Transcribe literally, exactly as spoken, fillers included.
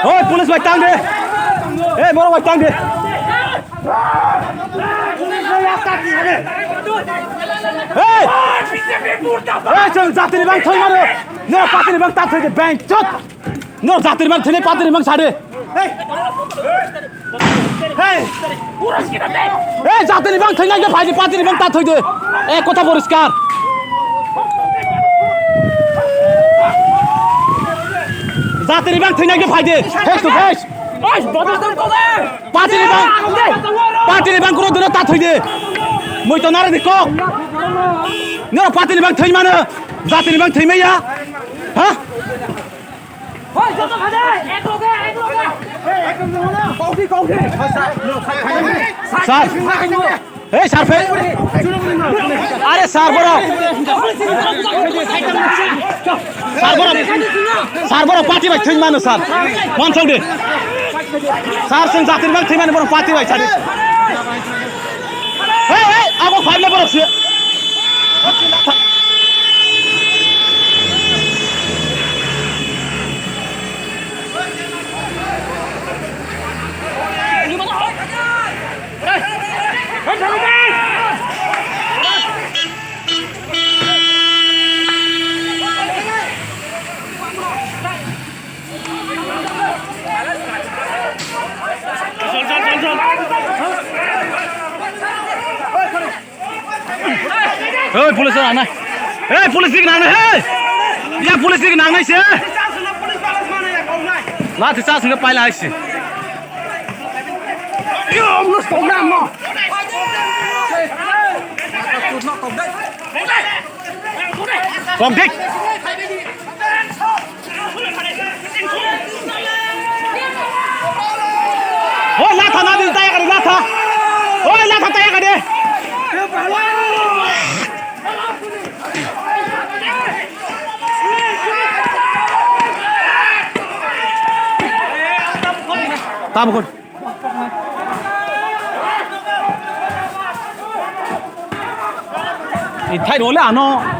Oi, police bai tang de. Ei, borok bai tang de. Ei! Ei, chwng jatini bang thwi mano. Nw patini bang ta thwi de, bang chot. Nw jatini bang thwi, patini bang sade. Hey! Hey! Ei, jatini bang thwi nang de, phaidi patini bang ta thwi de. Ei, kotha poriskar. Jatini bang thwi nang de, phaidi. Face to face. Patini bang, patini bang kuro dino ta thwi de. Mui to nare ni kok. Nero patini bang thwi mano. Jatini bang thwi maya. Ha? Sir. Ei, sir, phai. Are, sir, borok. Sir, borok. Sir, borok, party bai thwi mano, sir. Wansok de. Sir, chwng jatini bai thwi mano, borok party bai sadi. Ei, ei, abo phai le borok se. Hei, police rok nang nai. Hei, police rok nang nai, hei. Ya, police rok nang nai se. Lathi charge hwnkhe paila hai se. Kok dik. Oi, latha nadi, taya kari, latha. Oi, latha, taya kari. Tabukun. Ithai role ano.